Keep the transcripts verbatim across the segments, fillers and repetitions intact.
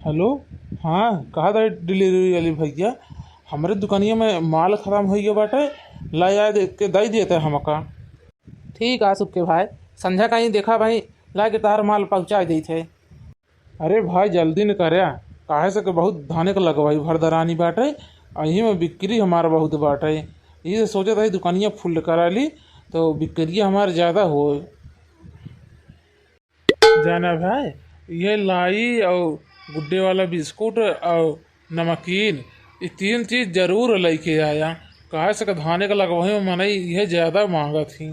हेलो, हाँ, कहा था डिलीवरी वाली भैया, हमरे दुकानिया में माल खतम होइ गया बाटे, ला आए दे के दई देते हमका। ठीक है सुक्के भाई, संझा का ही देखा भाई, ला के तहार माल पहुँचा देते। अरे भाई, जल्दी न कर्या, काहे से कि बहुत धाने के लगवाई भरदरानी बाटे, अही में बिक्री हमार बहुत बाटे। ये सोचत हई दुकानिया फुल करा ली, तो बिक्रिया हमार ज्यादा होए। जाना भाई, ये लाई और गुड्डे वाला बिस्कुट और नमकीन, ये तीन चीज जरूर लेके आया, काहे से कि धाने के लगवाई में मनई ये ज्यादा मांगत ही।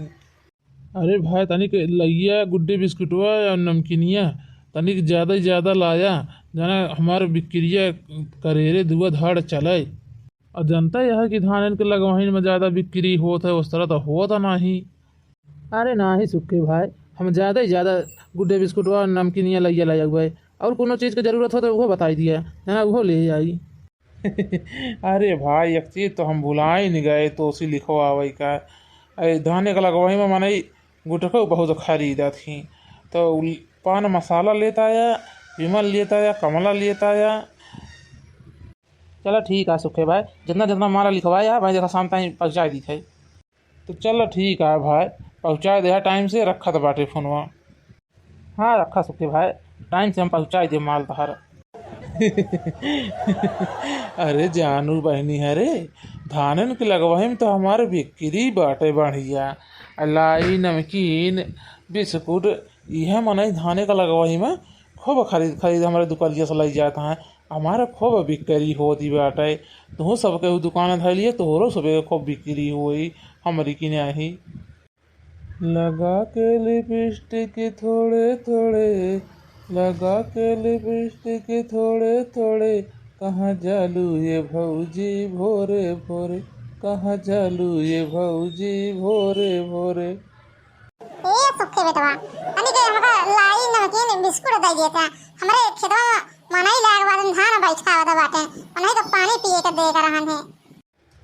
अरे भाई, तनिक लइया गुड्डे बिस्कुटवा या नमकीनिया तनिक ज्यादा ही ज्यादा लाया, जाना हमार बिक्रिया करेरे दुआ धाड़ चले। और जनता यह कि धानन के लगवाहिन में ज्यादा बिक्री होत है, उस तरह तो होत नाही। अरे नाही सुक्के भाई, हम ज्यादा ही ज्यादा गुड्डे बिस्कुटवा और नमकीनिया लइया लाया हुआ है, और कोनो चीज के जरूरत हो तो वो बताई दिया, जाना वो ले आई। अरे भाई, एक चीज तो हम भुलाइन गए, तोसी लिखवावे का। ए, धाने का लगवाही में मनई गुटखा बहुत खरीदत ही, तो पान मसाला लेता या, विमल लेता या, कमला लेता या। चला ठीक है सुखे भाई, जितना जितना माला लिखवाया, मैं देखा शाम ताई पहुँचा दी थे। तो चला ठीक है भाई, पहुँचा दे टाइम से, रखत बाटे फोनवा। हाँ, रखा सुखी भाई, टाइम से हम पहुँचाई दे माल तहार। अरे जानू बहनी, अरे धानन के लगवाही में तो हमार बिक्री बाटे बढ़िया। लाई, नमकीन, बिस्कुट, इहे मनई धाने का लगवाही में खूब खरीद खरीद हमारे दुकरिया से लई जात हैं। हमार खूब बिक्री होती बाटे। तुहू सबके उ दुकान धइलिए, तोहरो सबके खूब बिक्री होई, हमरी की नाही। लगा के लिपस्टिक थोड़े थोड़े, लगा के लिपस्टिक थोड़े थोड़े, कहाँ जालू ये भौजी भोरे भोरे, कहाँ जालू ये भौजी भोरे भोरे। ए सुखे बेटवा, तनी के हमका लाई नमकीन बिस्कुट दे देता। हमरे खेतवा में मनई लाग बाटे, धान बैठावत बाटे, उन्हीं के पानी पिए के दे के रहन है।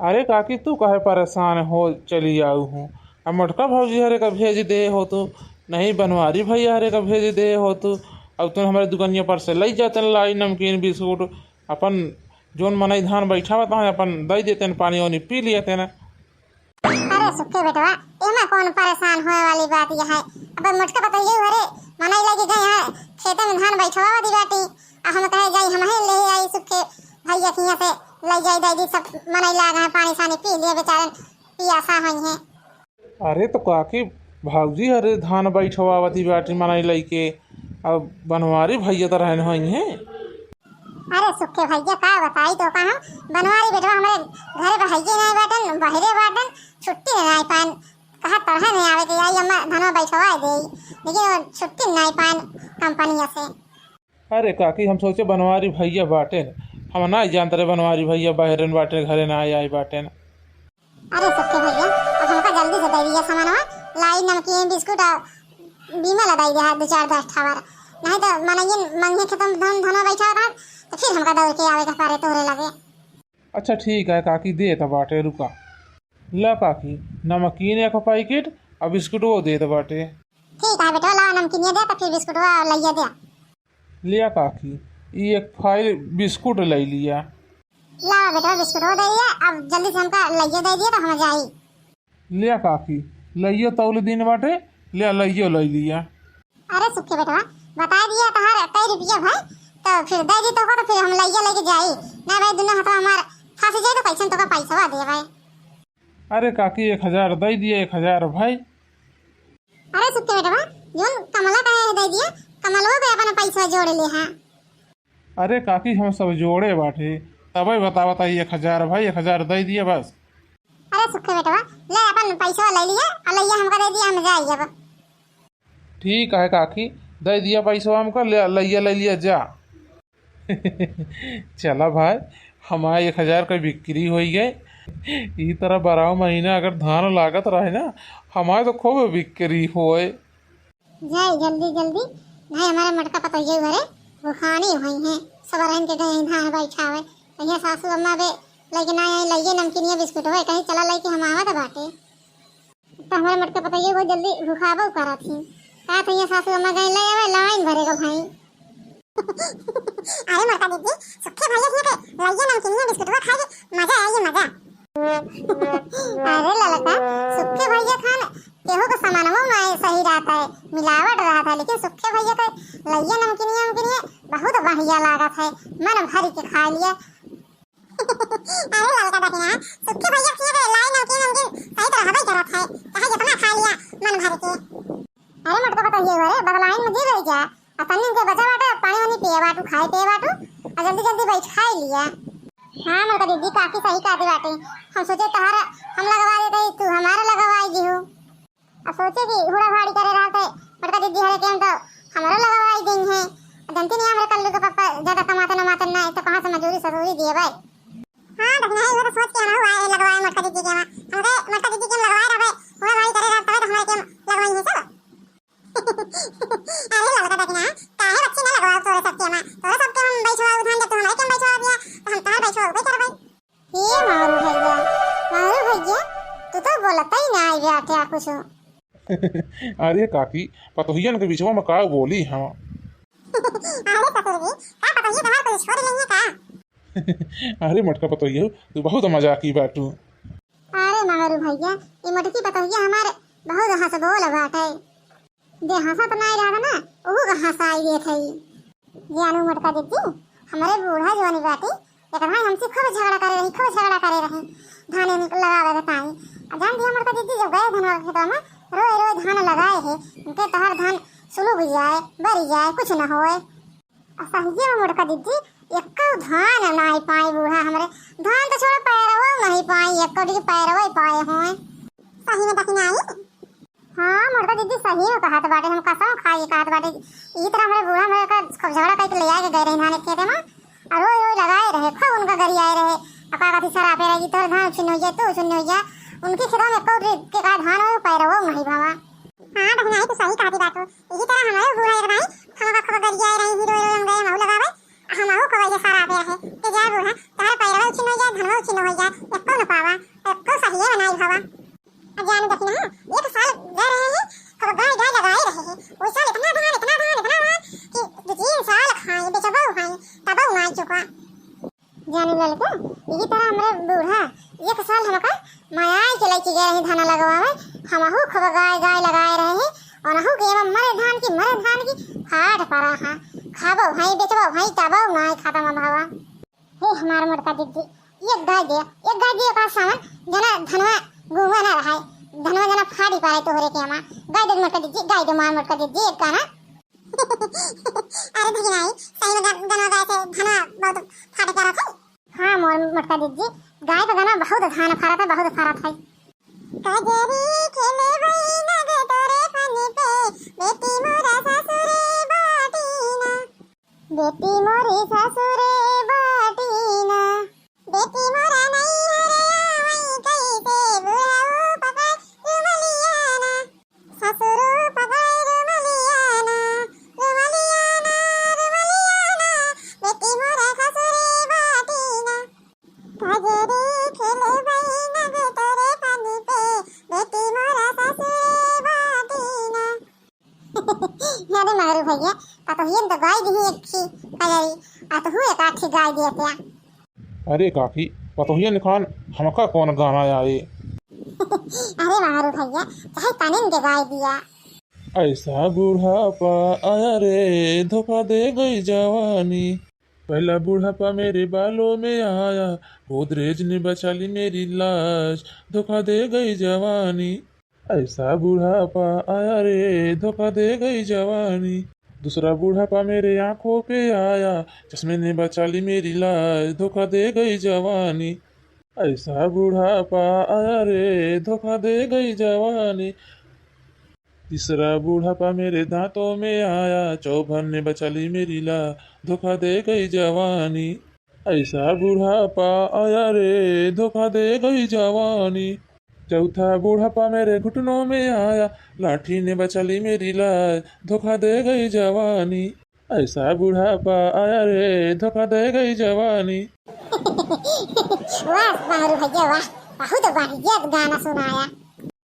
अरे काकी, तू काहे परेशान हो, चली आऊ हूँ। अब मोटका भौजी हरे का भेज दे हो तू, नहीं बनवारी भैया हरे का भेज दे हो तू। अब तू हमारे दुकनिया पर से लई जाते लाई नमकीन बिस्कुट, अपन जोन मनई धान बैठावत हैं, अपन दई देते हैं, पानी वानी पी लेते हैं। अरे सुखे बेटवा, एमा कौन परेशान होए वाली बात यह है? अब मोटका पतोहिया हरे मनई लगी गए हैं, खेते में धान बैठवा दी बाटी, आ हम कहे जाई, हम ही ले आई सुखे भैया के यहाँ से, ले जाई दे दी, सब मनई लाग हैं, पानी सानी पी लिए बेचारे, पियासा हुई हैं। अरे तो काकी, भौजी हरे धान बैठवावती बाटी मनई लइके, अब बनवारी भैया तो रहन हुई हैं। अरे सुखे भैया, का बताई तो का हम, बनवारी बेटवा हमरे घरे पर हइये नहीं बाटन, बहरे बाटन, छुट्टी नहीं पान, कहा तरह नहीं आवे के आई, अम्मा धनवा बैठवा दे, लेकिन वो छुट्टी नहीं पान कंपनिया से। अरे काकी, हम सोचे बनवारी भैया बाटेन, हम ना जानत रहे बनवारी भैया बहरेन बाटेन, घरे ना आए, आए बाटेन। अरे सुखे भैया, अब हमका जल्दी से दे दिया सामानवा, लाई नमकीन बिस्कुट और बीमा लगाई दिया दो चार दस ठावर, नहीं तो मनइयन मंगे खेतम धन धनवा बैठा रहा, तो फिर हमका दौड़ के आवे के पड़े तोहरे लगे। अच्छा ठीक है काकी, देत बाटे, रुका। ला काकी, नमकीन एक पैकेट और बिस्कुट वो देत बाटे। ठीक है बेटा, ला नमकीनिया दे तो फिर बिस्कुटवा लइया दे। लिया काकी, ई एक फाइल बिस्कुट ले लिया। ला बेटा, बिस्कुटवा दे दिया, अब जल्दी से हमका लइया दे दिया तो हम जाई। लिया काकी, लइयो तौल दिन बाटे, लिया लइयो ले लिया। अरे सुखे बेटवा, बता दिया तहार कई रुपया भाई, तो फिर दे दी तो, तो फिर हम लइया लेके जाई। ना भाई, दुनो हाथवा हमार फंस जाए तो कैसन तोका पैसवा दे भाई। अरे काकी, एक हजार दे दिया, एक हजार भाई। अरे सुखे बेटवा, जोन कमला का है दे दिया, कमलवा पे अपन पैसा जोड़ ले हाँ। अरे काकी, हम सब जोड़े बाटे, तबे बता, बता, एक हजार भाई, एक हजार दे दिया बस। अरे सुखे बेटवा, ले अपन पैसा ले लिया, और लइया हमका दे दिया, हम जाई अब। ठीक है काकी, दे दिया पैसा हमका, ले लइया ले लिया जा। चला भाई, हमारे एक हजार का बिक्री होई गए। ई तरह बारह महीना अगर धान लागत रहे ना, हमारे तो खूब बिक्री होए। जाए जल्दी जल्दी, भाई हमारे मटका पतोहिए घरे भुखानी हुई हैं, सब रहन के गए हैं धान बैठावे। कहिया सासू अम्मा बे लेके ना आई, लइये नमकीनिया बिस्कुट होए, कहीं चला लेके हम आवत बाटे। तो हमारे मटका पतोहिए बहुत जल्दी भुखाबो करत ही। का तो ये सासू अम्मा गए ले आवे लाइन भरे का भाई। अरे मोटका दीदी, सुखे भैया खिया के लइया नमकीनिया बिस्कुटवा खाए के मजा आई, मजा। अरे ललका, सुखे भैया खान केहू के सामानवा में सही रहत है, मिलावट रहत है, लेकिन सुखे भैया के लइया नमकीनिया, नमकीनिया बहुत बढ़िया लागत है, मन भर के खा लिया। अरे ललका दखिना, सुखे भैया खिया के लाई नमकीन, नमकीन सही तो रहबे करत है, चाहे जितना खा लिया मन भर के। अरे मोटका पतोहिया, अरे बगलाइन में जी रही जा, आ तनी के बचा बाटे, पानी वानी पिए बाटू, खाए पिए बाटू, आ जल्दी जल्दी बैठ खाए लिया। हाँ मोटका दीदी, काकी सही कहती बाटे। हम सोचे तहार हम लगवा देते, तू हमारा लगवाई दिहू। अब सोचे कि हुड़ा भाड़ी करे रहते मोटका दीदी हरे के हम तो हमरो लगवाई दी है। जनती नहीं हमरे कल्लू के पापा ज्यादा कमाते न माते ना, तो कहाँ से मजूरी सजूरी दिए भाई। हाँ दखिना, ये तो सोच के हम हुआ ये लगवाए मोटका दीदी के वहाँ। हमके मोटका दीदी के हम लगवाए रहबे, हुड़ा भाड़ी करे रहते तो हमारे के हम लगवाई है सब। अरे ललका दखिना, काहे बच्ची ना लगवाओ तोरे सबके माँ? तोरे सबके हम बैठवाओ धान, जब तू हमारे के हम बैठवाओ दिया, तो हम तहार बैठवाओ उबे करबै। हे मारू भैया, मारू भैया, तू तो बोलत ही ना आई बाटे कुछ। अरे काकी, पतोहियन के बिचवा में का बोली हम? अरे ससुर जी, का पतोहिया तोहार कुछ छोड़ लेंगे का? अरे मोटका पतोहिया, तू बहुत मजाकी बाटू। अरे मारू भैया, ई मोटकी पतोहिया हमारे बहुत हंस बोल बाटे। जे हंसत नाई रहत ना, ओहू के हंसाई देत हई। जानू मोटका दीदी, हमरे बूढ़ा जवानी बाटी, एक भाई हमसे खूब झगड़ा करे रही, खूब झगड़ा करे रही, धाने निक-, लगावे के ताई। आ जान दिया मोटका दीदी, जब गए धनवा के खेतवा में, रोए रोए धान लगाए है, उनके तहर धान सुलुग जाए, बरी जाए, कुछ न होए। आ सहिए में मोटका दीदी, एक्को धान नाई पाई बूढ़ा हमरे, धान तो छोड़ो, पैरवो नहीं पाई, एक्को डिग पैरवो ही पाए होए। सही में दखिना आई? हाँ, मोटका दीदी सही में कहत बाटे, हम कसम खाई कहत बाटे। ई तरह हमरे बूढ़ा हमरे का खूब झगड़ा करके ले आए के गए रहे धान के खेते में, और रोई रोई लगाए रहे, खूब उनका गरियाए रहे। अब का कहती सरापे रहे कि तोर धान उछिन्न हो जाए, तू उछिन्न हो जाए। उनके खेतवा में एको के का धान हो, पैरवो नहीं भावा। हाँ बहिना, ई तो सही कहती बाटू। यही तरह हमारे बूढ़ा एक भाई हमका खूब गरियाए रहे, ही रोई रोई हम गए, हम लगावे, हम आहू खूब ये सरापे रहे कि जा बूढ़ा, तोहर पैरवा उछिन्न हो जाए, धनवा उछिन्न हो जाए, एको न पावा, एको सहिए बनाई भावा। अब जान दखिना, एक साल गए रहे हैं, खूब गाय गाय लगाए रहे हैं। वो साल इतना धान, इतना धान, इतना धान कि दो तीन साल खाए, बेचबो खाए, तबो ना चुका। जाने ललका, यही तरह हमरे बूढ़ा एक साल हमका मयाई के लेके गए रही धान लगवावे, हमहू खूब गाय गाय लगाए रहे हैं, उनहू के एमा मरे धान की, मरे धान की फाट पड़ा है, खाबो भाई, बेचबो भाई, तबो ना खत्म भावा। हे हमार मोटका दीदी, एक गाय दे, एक गाय दे का सावन, जना धनवा गुआ ना रहाय, धनवा जना फाड़ी पारे तोहरे के हमा। गाय दे मोटका दीदी, गाय दे मार मोटका दीदी, एक गाना। अरे भगिनाई, सही में गा-, गाना गाए से धनवा बहुत फाटे करत है। हाँ मोर मोटका दीदी, गाय का गाना बहुत धान फरत है, बहुत फरत है। कजरी खेले वही नग तोरे पानी पे, बेटी मोरा ससुरे बाटी ना। बेटी मोरी ससुरे बाटी ना। बेटी मोरा नैहरे आवई कैसे बुढ़ऊ पकड़ रुमलिया ना। ससुरू पकड़ रुमलिया ना, रुमलिया ना, रुमलिया ना। बेटी मोरा ससुरे बाटी ना। कजरी खेले बैनग तोरे पानी पे, बेटी मोरा ससुरे बाटी ना। अरे मारू भैया, पतोहियन तो गाय दी एक थी कजरी, आ तू एक आठी गाय दिया क्या? अरे काकी, पतोहियन खान हमका कौन गाना आए? अरे मारू भैया, चाहे तनिन के गाय दिया। ऐसा बुढ़ापा आया रे, धोखा दे गई जवानी। पहला बुढ़ापा मेरे बालों में आया, गोदरेज ने बचा ली मेरी लाज, धोखा दे गई जवानी। ऐसा बुढ़ापा आया रे, धोखा दे गई जवानी। दूसरा बुढ़ापा मेरे आंखों पे आया, चश्मे ने बचा ली मेरी लाज, धोखा दे गई जवानी। ऐसा बुढ़ापा आया रे, धोखा दे गई जवानी। तीसरा बुढ़ापा मेरे दांतों में आया, चौभर ने बचा ली मेरी लाज, धोखा दे गई जवानी। ऐसा बुढ़ापा आया रे, धोखा दे गई जवानी। चौथा बुढ़ापा मेरे घुटनों में आया, लाठी ने बचा ली मेरी लाज, धोखा दे गई जवानी। ऐसा बुढ़ापा आया रे, धोखा दे गई जवानी। वाह मारू भैया वाह, बहुत बढ़िया गाना सुनाया।